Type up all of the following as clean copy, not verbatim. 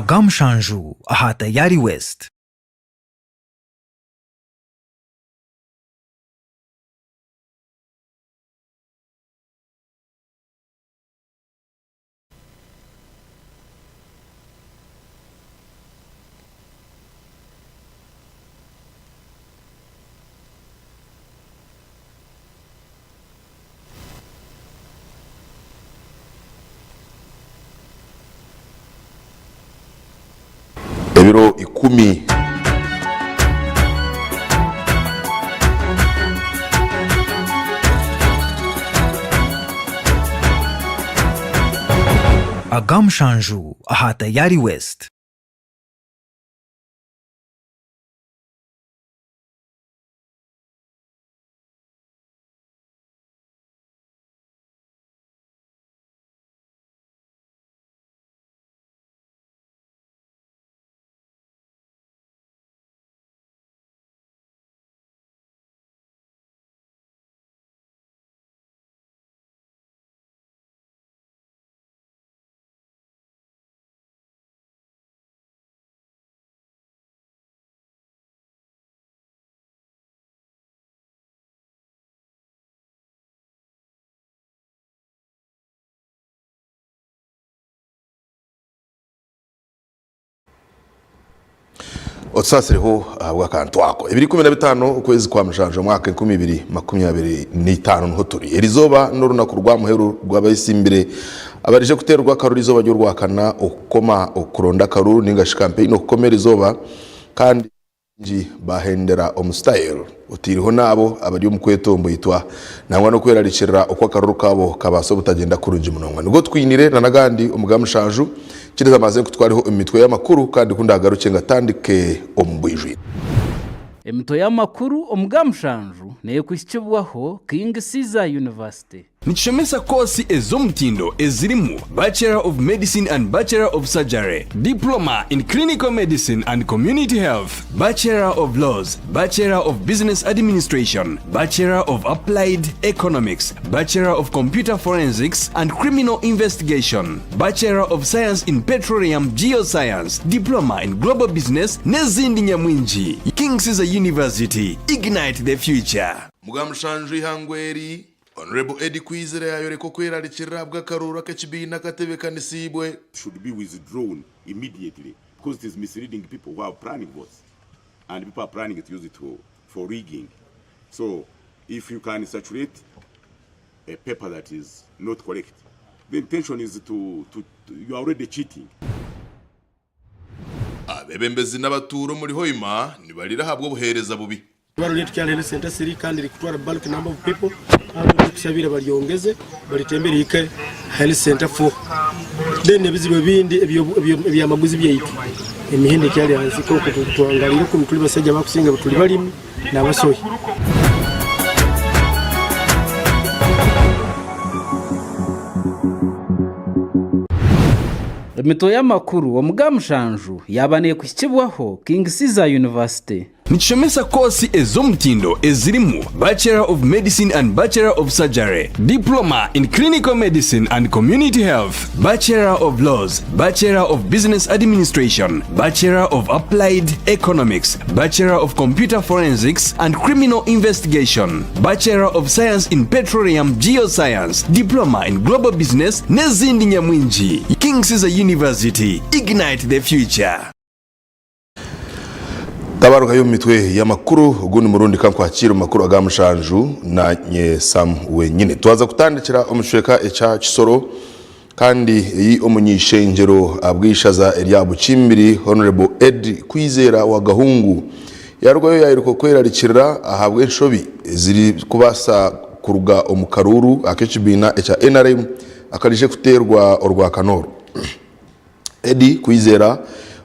Aga mushanju aha Tayari West. Ebiro ikumi. Aga mushanju aha Tayari West. Otusaasireho ahabw'akantu ako. Ebiro 15 okwezi kwa mushanju omwaka 2025 niho turi. Eri izooba n'orunaku rwa muheru rw'abetsimbire abarije kuteerwa akaruru eizooba ry'orwakana okukoma okuronda akaruru ninga shi kampeyini okukoma eri izooba kandi Baingi baahendera omu style otaireho n'abo abari omu kwetomboitwa nangwa n'okwerarikirira oku akaruru kaabo kabaasa obutagyenda kurungi munonga. Nigo twinire na n'agandi omu ga mushanju. Kiriza mbanze nkutwareho omu mitwe y'amakuru kandi ku ndaagarukye ngatandike omu bwijwire. Emitwe y'amakuru omu ga mushanju neekuhikibwaho King Caesar University. Nikishomesa koosi ez'omutindo ezirimu, Bachelor of Medicine and Bachelor of Surgery, Diploma in Clinical Medicine and Community Health, Bachelor of Laws, Bachelor of Business Administration, Bachelor of Applied Economics, Bachelor of Computer Forensics and Criminal Investigation, Bachelor of Science in Petroleum Geoscience, Diploma in Global Business n'ezindi nyamwingi. King Caesar University, Ignite the future. Mugamushanju eihangwe eri, Honourable Eddie Kwizera yayoreka okwerarikirira ahabw'akaruuru ak'ekibiina akatebekanisiibwe. Should be withdrawn immediately because it is misleading people who are planning votes and people are planning to use it to for rigging so if you can saturate a paper that is not correct the intention is to, to, to you are already cheating. Abeebembezi n'abatuura omuri Hoima nibarira ahabw'obuheereza bubi. Eirwariro ryaitu ryari Health Centre Siri kandi ririkutwara bulk number of people kandi turikushabira baryongeze baritembe rihike Health Centre 4. Then ebizibu ebindi ebyamaguzi byaitu emihendo ekyari ahansi kwonka tuhangarire kunu turi basaija abakusinga turi barimi nabasohi. Emitwe y'amakuru omu ga mushanju yaaba neekuhikibwaho King Caesar University. Nikishomesa koosi ez'omutindo ezirimu, Bachelor of Medicine and Bachelor of Surgery, Diploma in Clinical Medicine and Community Health, Bachelor of Laws, Bachelor of Business Administration, Bachelor of Applied Economics, Bachelor of Computer Forensics and Criminal Investigation, Bachelor of Science in Petroleum Geoscience, Diploma in Global Business n'ezindi nyamwingi. King Caesar University, Ignite the future. Tabarukayo omu mitwe y'amakuru ogundi murundi kankwakiire omu makuru aga mushanju nanye Sam wenyine. Twaza kutandikira omu kicweka ekya Kisoro kandi ei omuny'eishengyero ahabw'eishaza erya Bukimbiri Honourable Ed Kwizera wa Gahungu yarugayo yayoreka okwerarikirira ahabw'enshobi ezirikubaasa kuruga omu karuuru ak'ekibiina ekya nrm akarije kuteerwa orwakana oru. Eddie Kwizera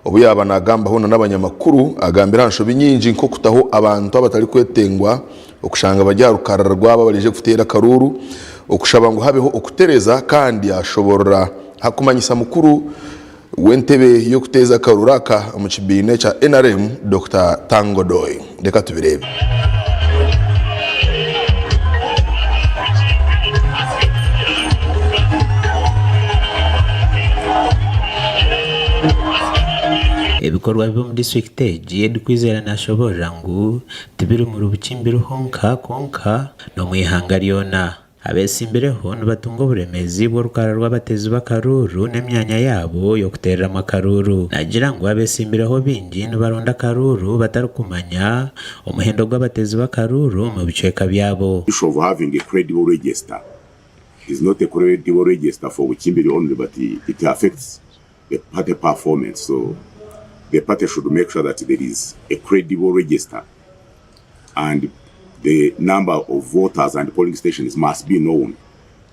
obu yaaba naagambaho na n'abanyamakuru agambire aha nshobi nyingi nk'okutaho abantu abatarikwetengwa okushanga bari aha rukarara rwabo abaraije kuteera akaruuru, okushaba ngu habeho okutereeza kandi yaashoborora aha kumanyisa mukuru w'entebe y'okuteeza akaruuru aka omu kibiina ekya nrm, Dokita Tang Odoi. Reka tubireebe. Ebikorwa bibi omu disiturikiti egi, Eddie Kwizera nashoborora ngu tibiri omuri Bukimbiri honka kwonka n'omu ihanga ryona. Abeetsimbireho nibatunga oburemeezi bw'orukarara rw'abateezi b'akaruuru n'emyanya yaabo y'okuteereramu akaruuru. Naagira ngu abeetsimbireho baingi nibaronda akaruuru batarikumanya omuhendo gw'abateezi b'akaruuru omu bicweka byabo. Issue of having a credible register is not a credible register for Bukimbiri only but it affects the party performance so the party should make sure that there is a credible register and the number of voters and polling stations must be known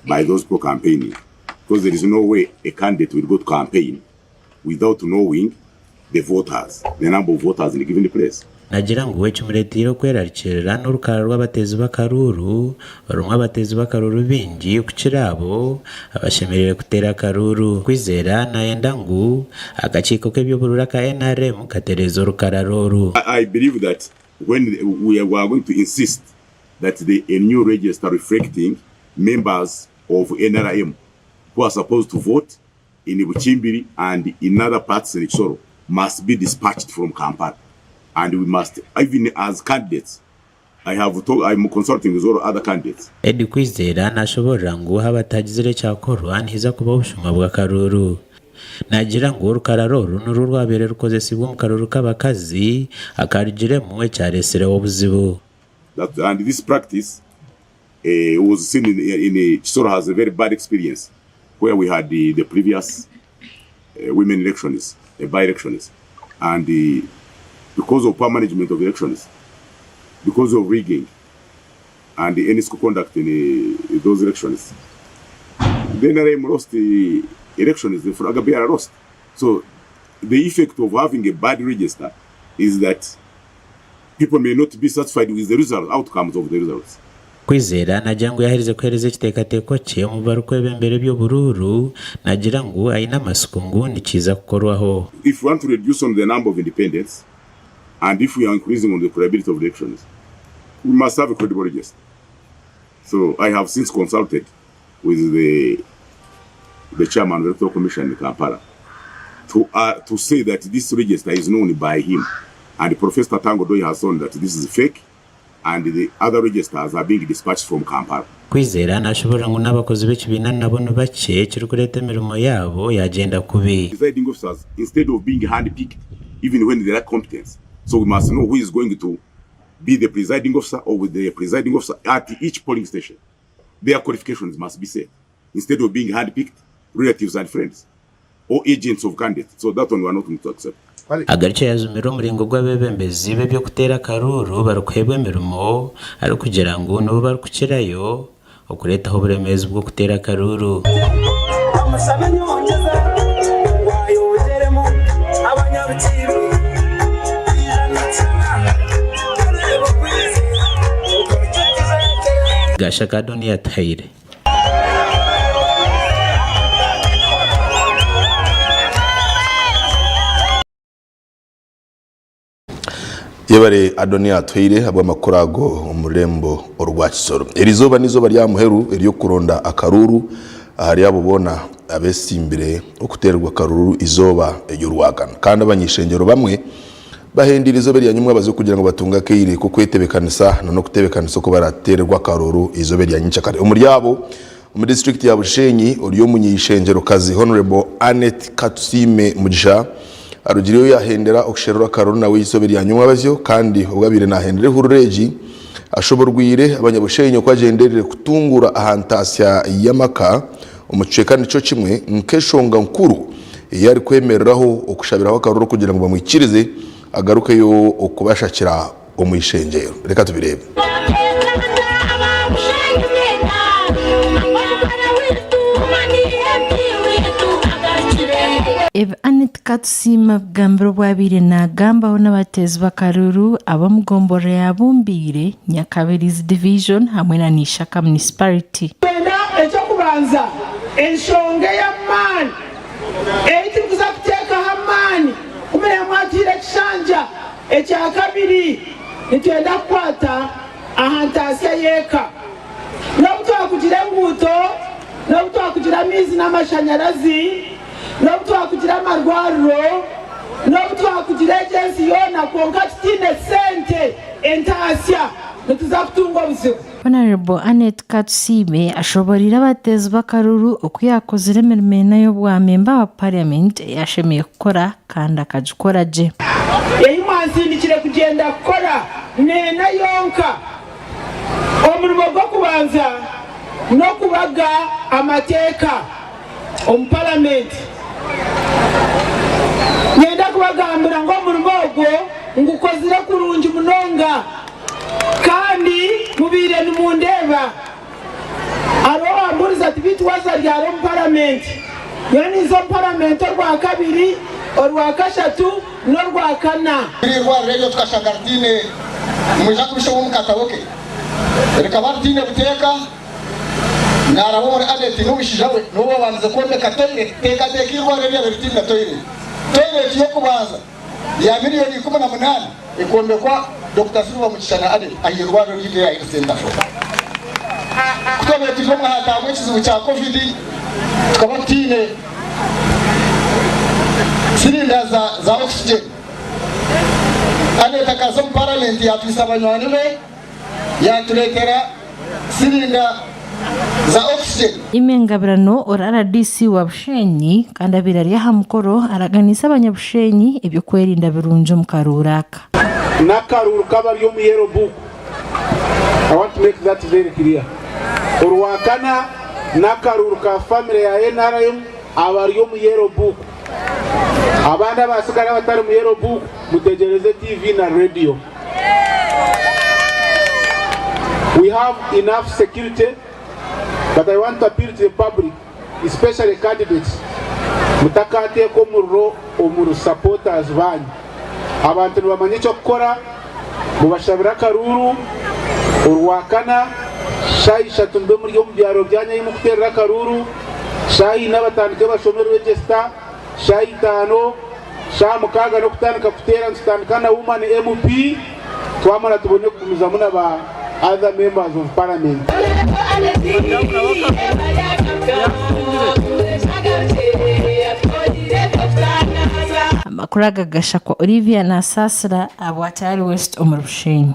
by those people campaigning because there is no way a candidate will go to campaign without knowing the voters, the number of voters in a given place. Nagira ngu ekimureeteire okwerarikirira n'orukarara rw'abateezi b'akaruuru orurimu abateezi b'akaruuru baingi kukira abo abashemereire kuteera akaruuru. Kwizera nayenda ngu akakiiko k'eby'oburuuru aka NRM katereeze orukarara oru. I believe that when we are going to insist that the a new register reflecting members of NRM who are supposed to vote in Bukimbiri and in other parts in Kisoro must be dispatched from Kampala and we must even as candidates I have talk, I'm consulting with all other candidates. Eddie Kwizera nashoborora ngu haaba hatagizire ekyakorwa nihaija kubaho obushuma bw'akaruuru. Naagira ngu orukarara oru nirwo rwabaire rukozesibwa omu karuuru k'abakazi akarugiremu ekyaretsireho obuzibu. That and this practice uh, was seen in, in, in Kisoro has a very bad experience where we had the, the previous uh, women elections, the by-elections, and the, because of poor management of elections, because of rigging, and the NSC conduct in uh, those elections, the NRM lost the elections, the flag bearer lost. So the effect of having a bad register is that people may not be satisfied with the result, outcomes of the results. Kwizera nagira ngu yaherize kuheereza ekiteekateeko kye omu barikwebembera eby'oburuuru, nagira ngu aine amatsiko ngu nikiija kukorwaho. If we want to reduce on the number of independents and if we are increasing on the credibility of elections, we must have a credible register. So I have since consulted with the the chairman of the Electoral Commission in Kampala to to say that this register is known by him. And Professor Tango Doi has shown that this is fake and the other registers are being dispatched from Kampala. Kwizera nashoboorora ngu n'abakozi b'ekibiina nabo ni bakye ekirikureeta emirimo yaabo yaagyenda kubi. Presiding officers instead of being hand-picked even when they lack competence. So we must know who is going to be the presiding officer or the presiding officer at each polling station. Their qualifications must be set instead of being hand-picked relatives and friends or agents of candidates. So that one we are not going to accept. Agarukye yajumirira omuringo gw'abeebembezi b'eby'okuteera akaruuru barikuheebwa emirimo arikugira ngu nibo barikukirayo okureetaho oburemeezi bw'okuteera akaruuru. Amushabe nyongyeza ngu ayongyeremu abanyabukiibi kwija nitushaba tureebe okwizera okurikutujwekyera. Gashaka Adonia Atuhaire. Yebare Adonia Atuhaire ahabw'amakuru ago omu rurembo orwa Kisoro. Eri izooba n'eizooba rya muheru ery'okuronda akaruuru ahari abo boona abetsimbire okuteererwa akaruuru eizooba ery'orwakana. Kandi abany'ishengyero bamwe Bahendeire eizooba erya nyimwabazi okugira ngu batunge akaire k'okwetebekanisa na n'okutebekanisa oku barateererwe akarooro eizooba erya nyenkyakare. Omuri abo, omu disiturikiti ya Bushenyi ori omuny'eishengyerokazi Hon. Annet Katusiime Mugisha arugireyo yahendera okusherura akarooro nawe eizooba erya nyimwabazyo kandi obu abaire nahendera ehururu egi ashoborweire abanyabushenyi oku agyenderire kutunguura aha ntaasya y'amaka omu kicweka nikyo kimwe nk'enshonga nkuru ei arikwemereraho okushabiraho akaruru kugira ngu bamwikirize agarukeyo okubashakira omu ishengyero. Reka tubireebe. Ebi Annet Katusiime abigambire obu abaire naagambaho n'abateezi b'akaruuru ab'omu gomborora ya Bumbiire, Nyakabirizi Division hamwe na Ishaka Municipality. Twenda eky'okubanza enshonga ey'amaani ei turikuza kuteekaho amaani kumanya mwatuhaire ekishanja. Ekyakabiri, nitwenda kukwata aha ntaasya y'eka. N'obu twakugira enguuto, n'obu twakugira amaizi n'amashanyarazi, n'obu twakugira amarwariro, N'obu twakugira egi ensi yoona kwonka tutaine sente entaasya nituza kutunga obuzibu. Honarebo Annet Katusiime ashoboreire abateezi b'akaruru oku yaakozire emirimo ena y'obwa memba wa parliament ei ashemereire kukora kandi akagikora gye. Ei mwansindikire kugyenda kukora n'ena yonka. Omurimo gw'okubanza n'okubaga amateeka omu paramenti. Niinyenda kubagambira ngu omurimo ogwo ngukozire kurungi munonga kandi mubaire nimundeeba. Hariho owambuurize ati beitu waaza ryari omu paramenti? Nyowe ninza omu paramenti orwakabiri, orwakashatu n'orwakana. Buri irwariro eryo tukashanga ritaine, nimwija kubishoma omu katabo ke, rikaba ritaine buteeka. Naaraba omuri Annette n'omushaija we nibo baabandize kwombeka toilet. Teekateeka eirwariro eryabaire ritaine na toilet. Toilet y'okubanza ya miriyoni 18 ekombekwa Dokita Silver Mugisha na Annette aha irwariro ryaitu erya Health Centre 4. Ku twabaire turi omu hataamu ekizibu kya Covid, tukaba tutaine sirinda za oxygen. Annette akaza omu paramenti yaatwitsa banywani be yaatureetera sirinda za oxygen. Aimee Ngabirano ori rdc wa Bushenyi kandi abaire ari aha mukoro araganiise abanyabushenyi eby'okwerinda birungi omu karuuru aka. N'akaruuru k'abari omu yellow book. I want to make that very clear. Orwakana n'akaruuru ka family ya nrm abari omu yellow book. Abandi abatsigara abatari mu yellow book mutegyereze TV na radio. We have enough security but I want to appeal to the public especially candidates mutakateeka omuriro omuri supporters banyu. Abantu nibamanya eky'okukora, mubashabire akaruuru orwakana shaaha ishatu mube muri omu byaro byanyu ahi murikuteerera akaruuru, shaaha ina batandike bashome register, shaaha itaano, Shaaha mukaaga n'okutandika kuteera nitutandika na Woman MP twamara tubone kugumizamu na ba other members of parliament. Amakuru aga gashakwa Olivia Nasasira ahabwa Tayari West omuri Bushenyi.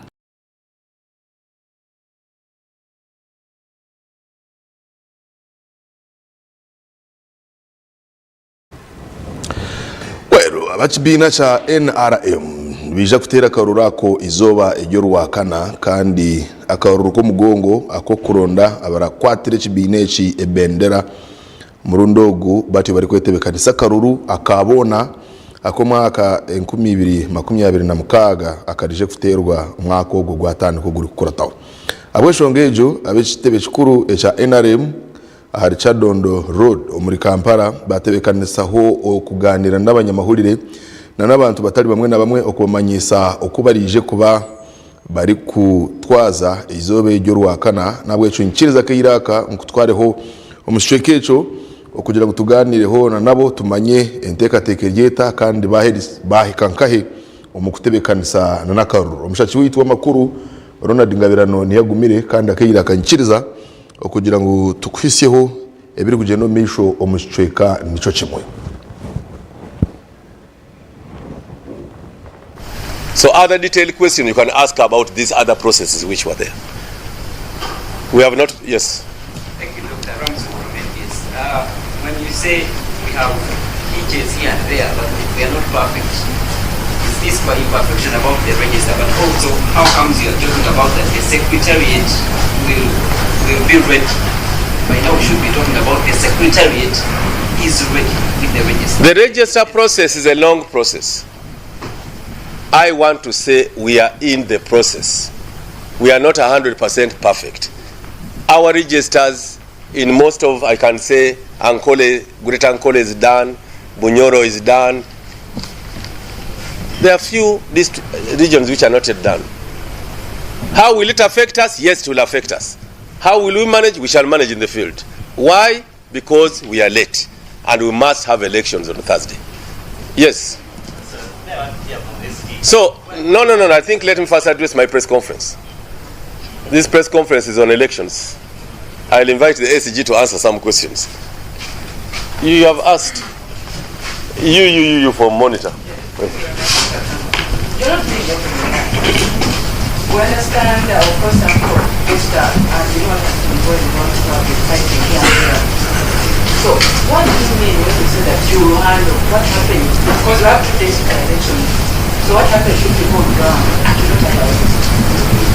Bweru abakibiina kya NRM nibaija kuteera akaruru ako eizooba ery'orwakana kandi akaruru k'omugongo ak'okuronda abarakwatira ekibiina eki ebendera murundi ogu batyo barikwetebekanisa akaruru aka boona ak'omwaka 2026 akarije kuteerwa omwaka ogu ogwatandika ogurikukurataho. Ahabw'enshonga egyo ab'ekitebe kikuru ekya NRM Ahari Kyadondo Road omuri Kampala batebeekanisaho okugaaniira n'abanyamahurire na n'abantu batari bamwe na bamwe okubamanyiisa oku baraije kuba barikutwaza eizooba eryo Orwakana. N'ahabw'ekyo nyikiriza akaire aka nkutwareho omu kicweka ekyo okugira ngu tugaaniireho na nabo tumanye enteekateeka eri eta kandi baahika nkahi omu kutebeekanisa n'akaruru. Omushaki waitu w'amakuru Ronald Ngabirano niyo agumire kandi akaire aka nyikiriza Okugira ngu tukuhitsyeho ebirikugyenda omu maisho omu kicweka nikyo kimwe. So other detailed question you can ask about these other processes which were there. We have not, yes. Thank you, Dr. Ramsey from NBS. Uh, when you say we have hitches here and there, but we are not perfect, is this by imperfection about the register? But also, how comes you are talking about that the secretariat will, will be ready? By now, we should be talking about the secretariat is ready with the register. The register process is a long process. I want to say we are in the process. We are not 100% perfect. Our registers in most of, I can say, Ankole, Great Ankole is done, Bunyoro is done. There are few regions which are not yet done. How will it affect us? Yes, it will affect us. How will we manage? We shall manage in the field. Why? Because we are late and we must have elections on Thursday. Yes. So, no, no, no, I think let me first address my press conference. This press conference is on elections. I'll invite the ACG to answer some questions. You have asked, you, you, you, you for monitor.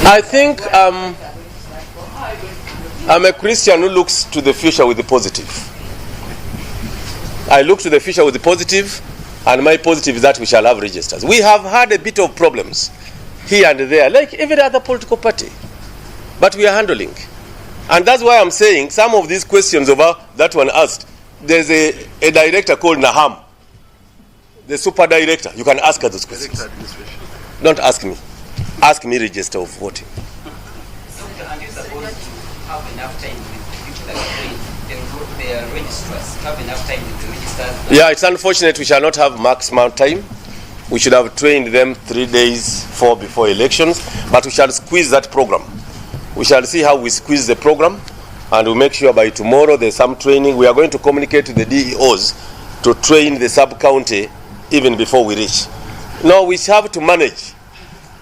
I think um, I'm a Christian who looks to the future with the positive. I look to the future with the positive, and my positive is that we shall have registers. We have had a bit of problems here and there, like every other political party, but we are handling. And that's why I'm saying some of these questions about that one asked, there's a, a director called Naham, the super director. You can ask her those questions. Don't ask me. Ask me register of voting. Yeah, it's unfortunate we shall not have maximum time. We should have trained them three days, four before elections, but we shall squeeze that program. We shall see how we squeeze the program and we make sure by tomorrow there's some training. We are going to communicate to the DEOs to train the sub county even before we reach. No, we have to manage.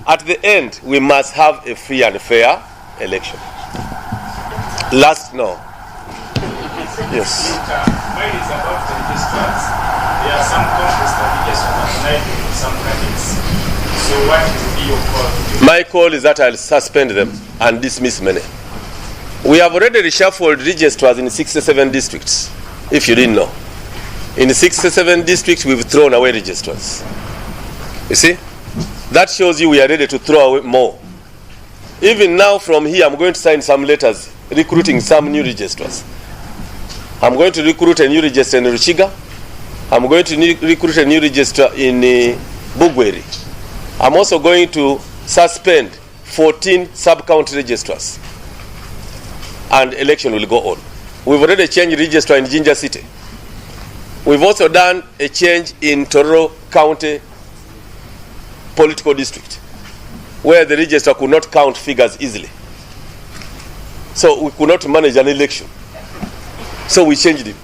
At the end, we must have a free and fair election. Last, no. Yes. Mine is about the registrars. There are some contests that just organized some candidates. So what will be your call? My call is that I'll suspend them and dismiss many. We have already reshuffled registrars in 67 districts, if you didn't know. In 67 districts, we've thrown away registrars. You see? That shows you we are ready to throw away more. Even now, from here, I'm going to sign some letters recruiting some new registrars. I'm going to recruit a new registrar in Rukiga. I'm going to recruit a new registrar in uh, Bugweri. I'm also going to suspend 14 sub-county registrars and election will go on. We've already changed registrar in Jinja City. We've also done a change in Tororo County political district where the registrar could not count figures easily. So we could not manage an election. So we changed it.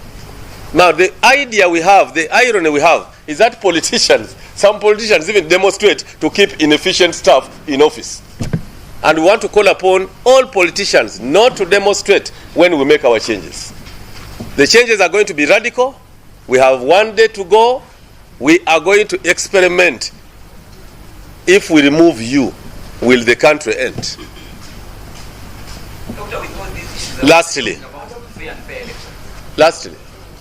Now, the idea we have, the irony we have, is that politicians, some politicians even demonstrate to keep inefficient staff in office. And we want to call upon all politicians not to demonstrate when we make our changes. The changes are going to be radical. We have one day to go. We are going to experiment. If we remove you, will the country end? Lastly, lastly,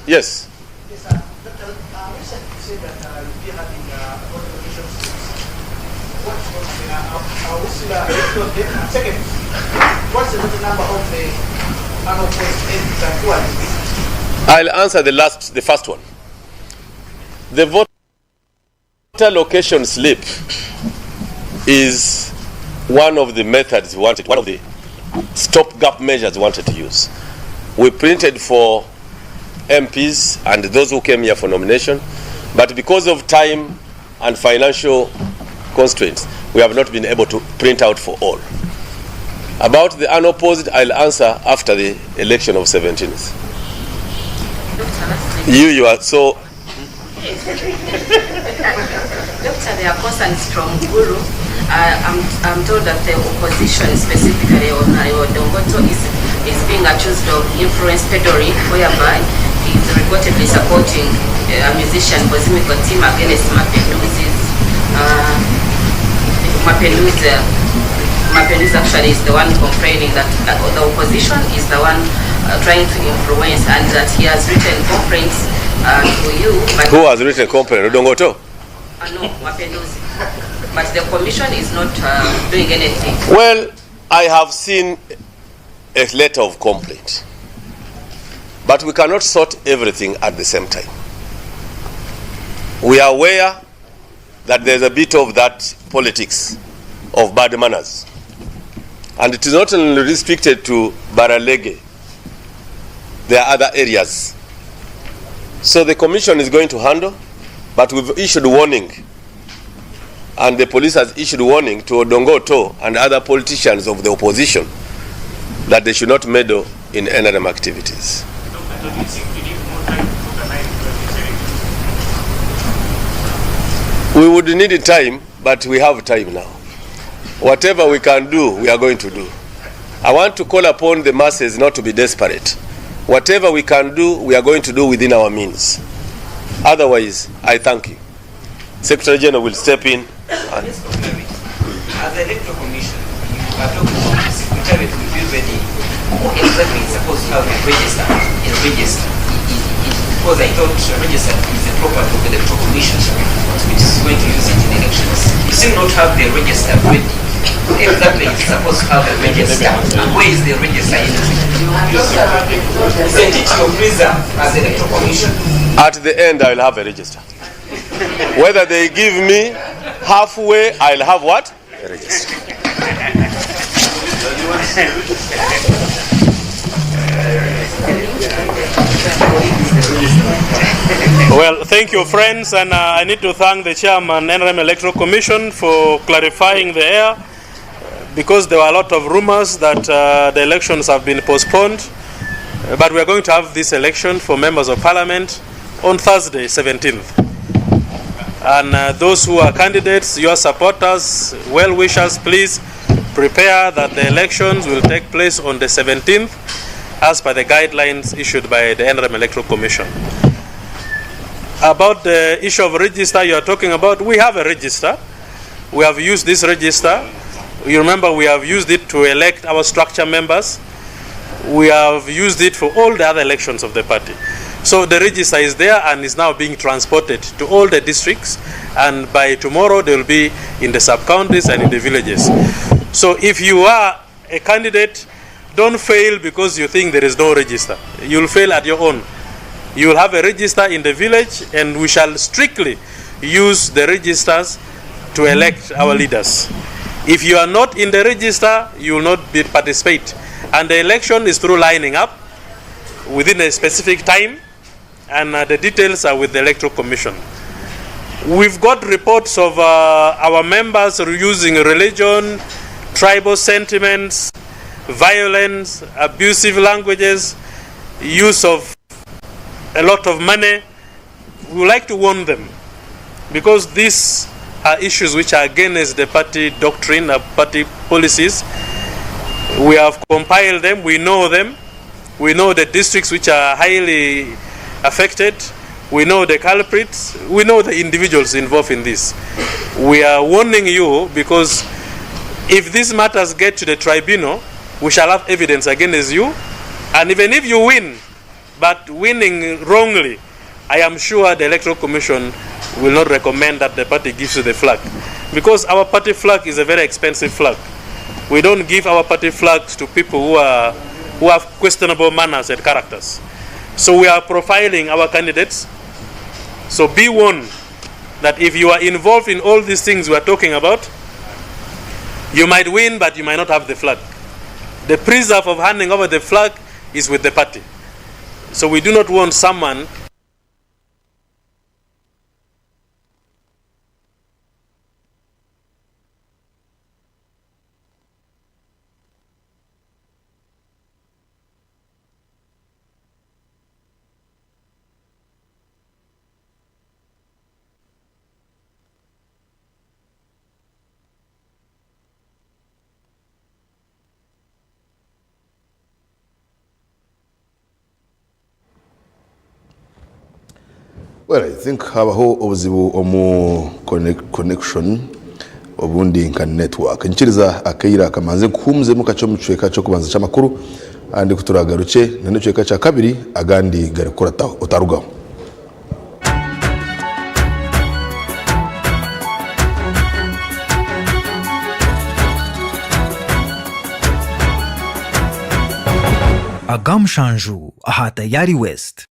yes. Yes, Doctor, recently you said that you'll be having voter What's going to be, are we still uh, And second, what's the total number of the unopposed MPs and who are the I'll answer the last, the first one. The voter location slip is one of the methods we wanted, one of the stopgap measures we wanted to use. We printed for MPs and those who came here for nomination, but because of time and financial constraints, we have not been able to print out for all. About the unopposed, I'll answer after the election of 17th. You, you are so Doctor, there are concerns from Gulu. I'm, I'm told that the opposition, specifically Odonga Otto, is, is being accused of influence peddling, whereby he is reportedly supporting a musician, Bozimiko team, against Mapenduzi's. Mapenduzi, Mapenduzi actually is the one complaining that the opposition is the one trying to influence and that he has written complaints to you. But Who has written complaint? Odonga Otto? No, Mapenduzi. But the commission is not doing anything. Well, I have seen a letter of complaint. But we cannot sort everything at the same time. We are aware that there's a bit of that politics of bad manners. And it is not only restricted to Baralegi, there are other areas. So the commission is going to handle, but we've issued warning. And the police has issued warning to Odonga Otto and other politicians of the opposition that they should not meddle in NRM activities. Doctor, do you think you need more time to organize this election? We would need time but we have time now. Whatever we can do, we are going to do. I want to call upon the masses not to be desperate. Whatever we can do, we are going to do within our means. Otherwise, I thank you. Secretary General will step in. And As the Electoral Commission, you are talking about the secretariat will be ready. Who exactly is supposed to have a register? A register. Because I thought a register is the property of the Electoral Commission, which is going to use it in elections. You seem not have the register ready. Who exactly is supposed to have a register? And where is the register in? Isn't it your preserve as the Electoral Commission? At the end, I will have a register. Whether they give me halfway, I'll have what? A register. Well, thank you, friends, and I need to thank the chairman, NRM Electoral Commission, for clarifying the air, because there were a lot of rumors that the elections have been postponed. But we are going to have this election for members of parliament on Thursday, 17th. And those who are candidates, your supporters, well-wishers, please prepare that the elections will take place on the 17th as per the guidelines issued by the NRM Electoral Commission. About the issue of register you are talking about, we have a register. We have used this register. You remember we have used it to elect our structure members. We have used it for all the other elections of the party. So the register is there and is now being transported to all the districts, and by tomorrow they will be in the sub-counties and in the villages. So if you are a candidate, don't fail because you think there is no register. You'll fail at your own. You will have a register in the village, and we shall strictly use the registers to elect our leaders. If you are not in the register, you will not be participate. And the election is through lining up within a specific time, and the details are with the Electoral Commission. We've got reports of our members using religion, tribal sentiments, violence, abusive languages, use of a lot of money. We would like to warn them, because these are issues which are against the party doctrine, party policies. We have compiled them, we know them. We know the districts which are highly affected. We know the culprits. We know the individuals involved in this. We are warning you because if these matters get to the tribunal, we shall have evidence against you. And even if you win, but winning wrongly, I am sure the Electoral Commission will not recommend that the party gives you the flag. Because our party flag is a very expensive flag. We don't give our party flags to people who have questionable manners and characters. So we are profiling our candidates. So be warned that if you are involved in all these things we are talking about, you might win, but you might not have the flag. The preserve of handing over the flag is with the party. So we do not want someone Well, I think habaho obuzibu omu connection obundi nka network. Nkiriza akaira kamanze nkuhumuzemu kakye omu kicweka ky'okubanza ky'amakuru, andi kuturagaruke na n'ekicweka kya kabiri agandi garikukurataho otarugaho. Agamshanju aha Tayari West.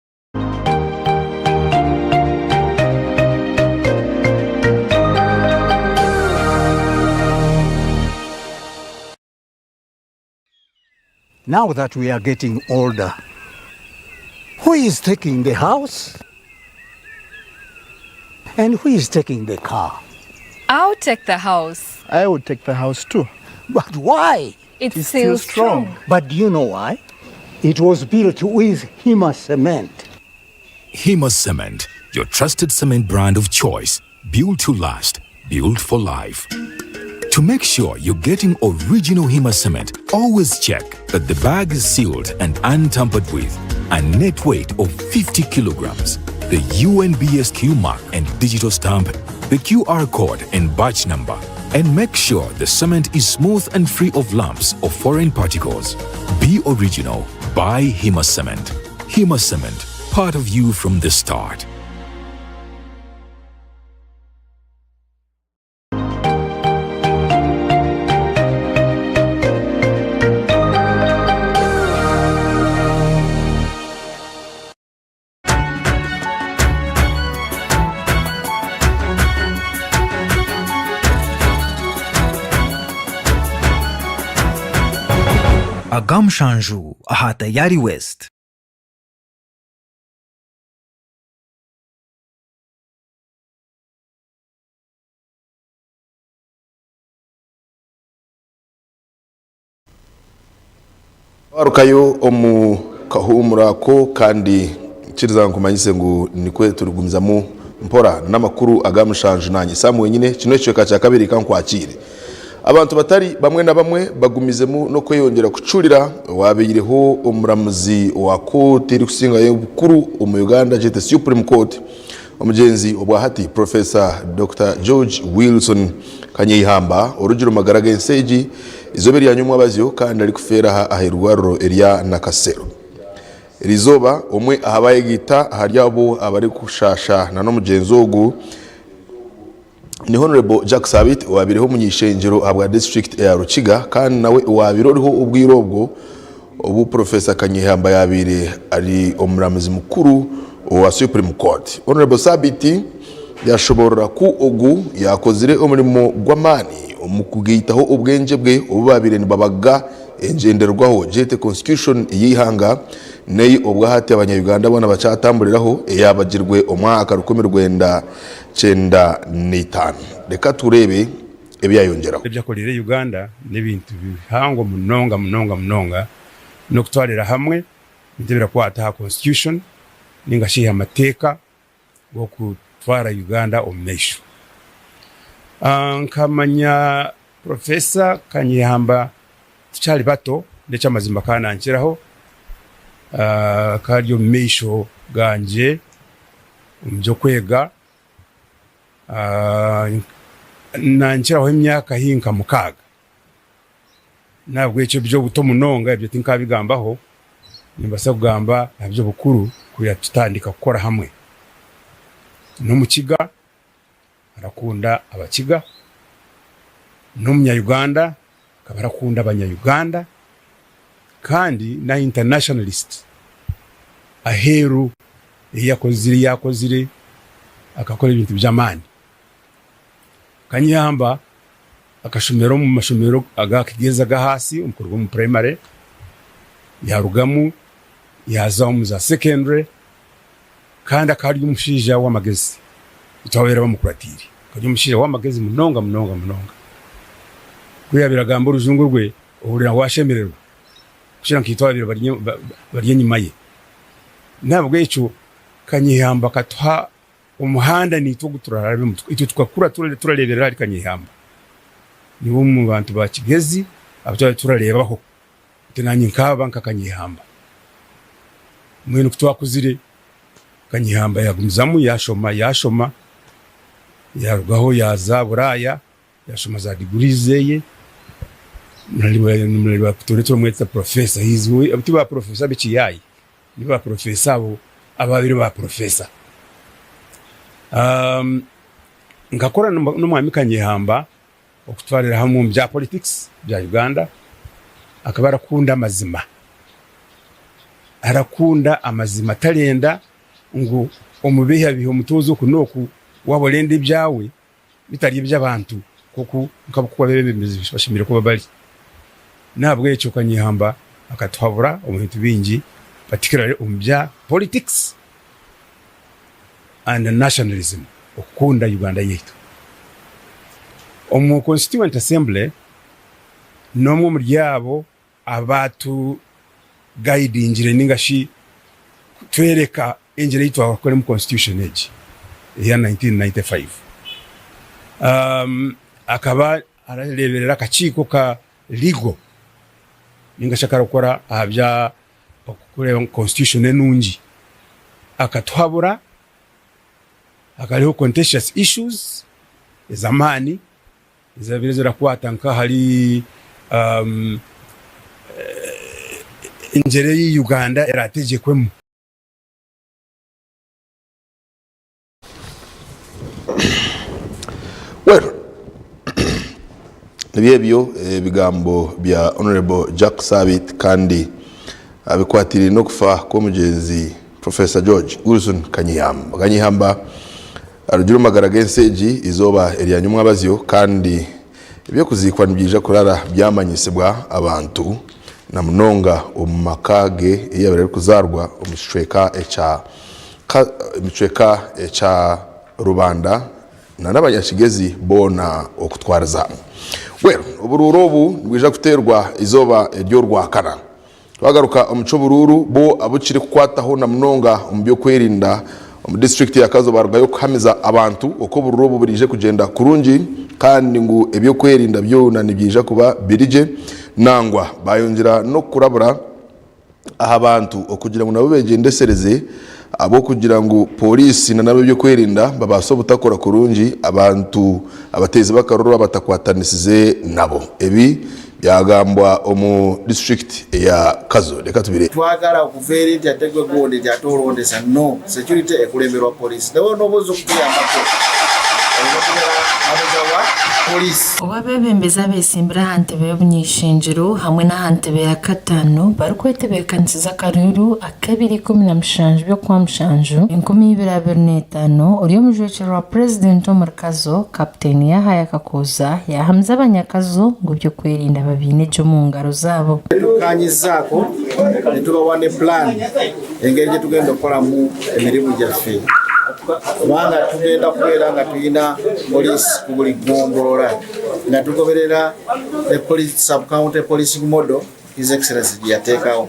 Now that we are getting older, who is taking the house? And who is taking the car? I'll take the house. I would take the house too. But why? It's, It's still still strong. strong. But do you know why? It was built with Hima Cement. Hima Cement, your trusted cement brand of choice. Built to last, built for life. To make sure you're getting original Hima cement, always check that the bag is sealed and untampered with, a net weight of 50 kilograms, the UNBSQ mark and digital stamp, the QR code and batch number, and make sure the cement is smooth and free of lumps or foreign particles. Be original. Buy Hima Cement. Hima Cement, part of you from the start. Aga mushanju aha Tayari West. Twarukayo omu kahuumuro ako kandi nkiriza nkumanyise ngu nikwe turigumizamu mpora n'amakuru aga mushanju nanye Sam wenyine kino ekicweka kya kabiri kankwakire. Abantu batari bamwe na bamwe bagumizemu n'okweyongyera kucurira owabaireho omuramuzi wa kooti erikusingayo obukuru omu Uganda gyete Supreme Court omugyenzi obwahati Professor Dr George Wilson Kanyeihamba orugire omu magara g'ensi egi eizooba erya nyomwabazyo kandi arikufeera aha ah'eirwariro erya Nakasero. Eriizooba omwe aha bayegaita ahari abo abarikushasha na n'omugyenzi ogu Ni Honourable Jack Sabit owabaireho omuny'eishengyero ahabwa disiturikiti eya Rukiga kandi nawe owabaire oriho obwire obwo obu Professor Kanyeihamba yabaire ari omuramuzi mukuru owa Supreme Court. Honourable Sabiti yashoborora ku ogu yakozire omurimo gw'amaani omu kugaitaho obwengye bwe obu babaire nibabaga engyenderwaho gyete Constitution y'eihanga neyi obwahati abanya Uganda boona bakyatamburiraho eyabagirwe omwaka 1995. Reka tureebe ebi yayongyeraho. Ebi akoreire Uganda n'ebintu bihango munonga munonga munonga n'okutwarira hamwe ebintu ebirakwata aha constitution ninga shi amateeka g'okutwara Uganda omu maisho. Nkamanya Professor Kanyeihamba tukyari bato n'eky'amazima akaba nankiraho, akaba ari omu maisho gangye omu by'okwega, nankiraho emyaka haihi nka mukaaga. N'ahabw'ekyo eby'obuto munonga ebyo tinkabigambaho, nimbaasa kugamba aha by'obukuru kuriya tutandika kukora hamwe. N'omukiga, arakunda Abakiga, n'omunya-Uganda akaba arakunda Abanya-Uganda, kandi na internationalist aheeru ei yakozire yakozire akakora ebintu by'amaani. Kanyehamba akashomera omu mashomero aga Kigezi ag'ahaasi omu kuruga omu primary yarugamu yaaza omu za secondary kandi akaba ari omushaija w'amagezi itwe ababaire bamukuratiire akaba ari omushaija w'amagezi munonga munonga munonga. Ku yaabaire agamba orujungu rwe ohurira washemererwa kukira nkaitwe ababaire bari enyima ye. N'ahabw'ekyo Kanyeihamba akatuha Omuhanda naitwe ogu turarabemu, itwe tukakura turareeberera ahari Kanyeihamba. Niwe omu bantu ba Kigezi abu twaba turareebaho. Itwe naanye nkaaba nka Kanyeihamba. Mbwenu ku twakuzire, Kanyeihamba yaagumizamu yaashoma, yaashoma, yaarugaho yaaza Buraaya, yaashoma za degrees zeye. Murareba tutoore turamweta professor, he is, ti ba professor ab'ekiyaayi. Ni ba purofeesa abo abaabaire ba purofeesa. Nkakora n'Omwami Kanyeihamba okutwarira hamwe omu bya politics bya Uganda. Akaba arakunda amazima, arakunda amazima tarenda ngu omubeihabihe omutuuze oku n'oku waaba orenda ebyawe bitari eby'abantu nk'oku nk'oku abeebembezi bashemereire kuba bari. N'ahabw'ekyo Kanyeihamba akatuhabura omu bintu bingi particularly omu bya politics and nationalism, okukunda Uganda yaitu. Omu Constituent Assembly n'omwe omuri abo abaatu guidingire ninga shi kutwereka engyera ei twakoremu constitution egi eya 1995. Akaba arareeberera akakiiko ka Legal ninga shi akarikukora aha bya okureeba ngu constitution enungi. Akatuhabura, hakariho contentious issues ez'amaani ezabaire zirakwata nk'ahari engyera ei Uganda erategyekwemu. Well, nibyo ebyo ebigambo bya Honourable Jack Sabiiti kandi abikwatiriire n'okufa kw'omugyenzi Professor George Wilson Kanyihamba. Kanyihamba arugire omu magara g'ensi egi eizooba erya nyomwabazyo kandi eby'okuziikwa nibyija kurara byamanyisibwa abantu na munonga omu maka ge ei yabaire arikuzaarwa omu kicweka ekya Emicweka ekya rubanda na n'abanyakigezi boona okutwariza. Well, oburuuru obu nibwija kuteerwa eizooba ery'orwakana. Twagaruka omu ky'oburuuru, bo abu kirikukwataho na munonga omu by'okwerinda omu disiturikiti ya Kazo barugayo kuhamiza abantu oku oburuuru obu buraije kugyenda kurungi kandi ngu eby'okwerinda byona nibyija kuba biri gye nangwa bayongyera n'okurabura aha bantu okugira ngu nabo begyendesereze ahabw'okugira ngu pooriisi na n'ab'ebyokwerinda babaasa obutakora kurungi abantu abateezi b'akaruru abatakwatanisize nabo. Ebi byagambwa omu disiturikiti eya Kazo. Reka tubire. Twagala okuva eri nti ate gwe gundi nti ate olondesa no security ekulemberwa police nawe noba oza okutuyambako olina okubera mabega wa police. Obu abeebembezi abeesimbire aha ntebe y'obuny'eishengyero hamwe n'aha ntebe ya kataano barikwetebeekanisiza akaruuru ak'ebiro 17 by'Okwamushanju, 2025, ori omujwekyerwa wa Purezidenti omuri Kazo, Kapiteeni Yahaya Kakooza yaahamiza abanyakazo ngu eby'okwerinda babiine gye omu ngaro zaabo. Tukaanyizaako nitubawa ne pulaani engeri gye tugenda okukolamu emirimu gyaffe kubanga tugenda kubeera nga tulina poliisi ku buli ggombolola nga tugoberera sub county policing model His Excellency gye yateekawo.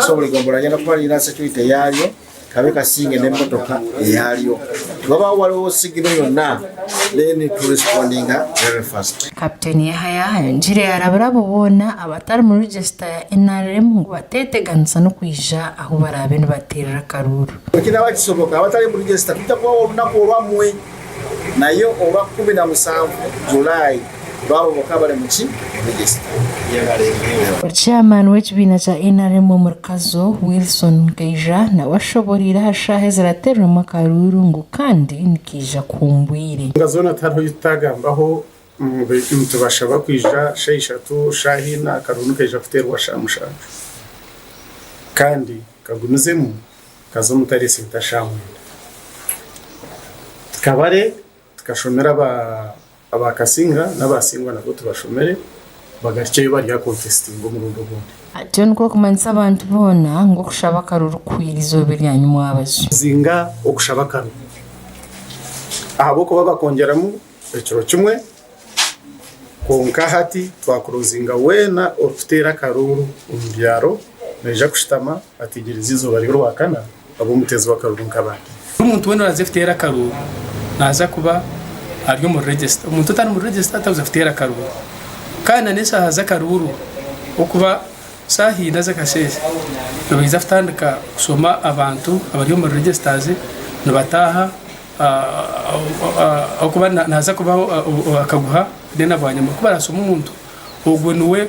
So buli ggombolola ligenda kuba lirina security eyaalyo kabe kasinge n'emmotoka eyaalyo. Wabaawo waliwo signal yonna then tu respondinga very fast. Kapiteeni Yahaya ayongiire yaarabura abo boona abatari mu register ya NRM ngu bateeteganisa n'okwija ahu baraabe nibateerera akaruuru. Bwekinaaba kisoboka abatari mu register twija kubaha olunaku olwamwe naye olwa 17 July lwabo boka abari muki register. Chairman w'ekibiina kya NRM omuri Kazo, Wilson Nkaija nawe ashoboreire aha shaaha ezirateerwemu akaruuru ngu kandi nikaija kuhumbwire. Enshonga zoona tihariho ei tutagambaho, nitubashaba kwija shaaha ishatu, shaaha ina, akaruuru nikaija kuteerwa shaaha mushanju kandi kagumizemu kaze omu Tare Centre shaaha mwenda. Tukabare tukashomera aba Kasinga n'abasingwa nabo tubashomere bagarukyeyo bari aha contestinga omurundi ogundi. Atyo nikwo kumanyisa abantu boona ngu okushaba akaruru kuhweire eizooba erya nyimwabazo. Zinga okushaba akaruru ahabw'okuba bakongyeramu ekiro kimwe kwonka hati twakurozinga weena orikuteera akaruuru omu byaro naija kushutama ategyereze eizooba ry'orwakana abe omuteezi w'akaruuru nk'abandi. Omuntu weena oraaze kuteera akaruuru naaza kuba ari omu register. Omuntu otari mu register takuza kuteera akaruuru. Kandi na n'eshaaha z'akaruuru okuba shaaha ina z'akasheeshe nibaija kutandika kushoma abantu abari omu registers nibataaha ahabw'okuba nihaza kubaho akaguha then bwanyima ku baraashome omuntu ogwo niwe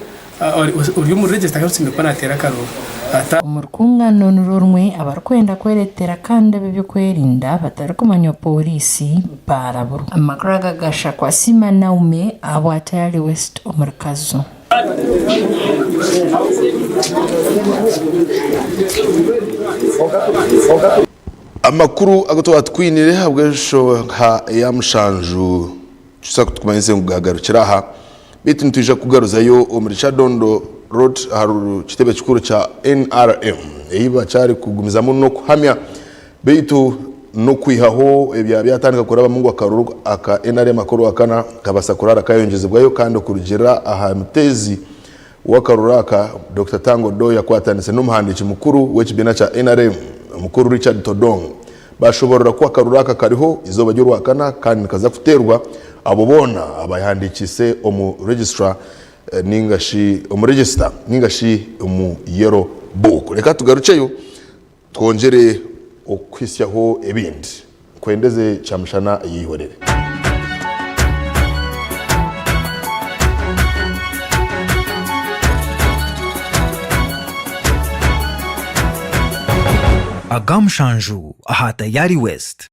ori omu register akaba asemeriire kuba naateera akaruuru. Omu rukungano nirwo rumwe, abarikwenda kwereetera kandi ab'eby'okwerinda batarikumanywa pooriisi baaraburwa. Amakuru aga gashakwa Sima Naume ahabwa Tayali West omuri Kazo. Amakuru agu twaba tukwiniire ahabw'enshonga ya mushanju tuza kutukumanyise ngu gagarukire aha beitu nitwija kukugaruzayo omuri Kyadondo Road aha kitebe kikuru kya NRM ei bakyari kugumizamu n'okuhamya beitu n'okwihaho ebya byatandika kurabamu ngu akaruru aka NRM ak'orwakana kabasa kurara kayongyezibwayo kandi okurugiirira aha muteezi w'akaruru aka, Dokita Tanga Odoi akwatanise n'omuhandiiki mukuru w'ekibiina kya nrm, Omukuru Richard Todwong bashoborora ku akaruru aka kariho eizooba ry'orwakana kandi nikaza kuteerwa abo boona abayehandiikiise omu registra ninga shi omu register ninga shi omu yellow book. Reka tugarukyeyo twongyere okuhitsyaho ebindi. Nkwendeze kyamushana ey'eihorere. Aga mushanju aha Tayari West.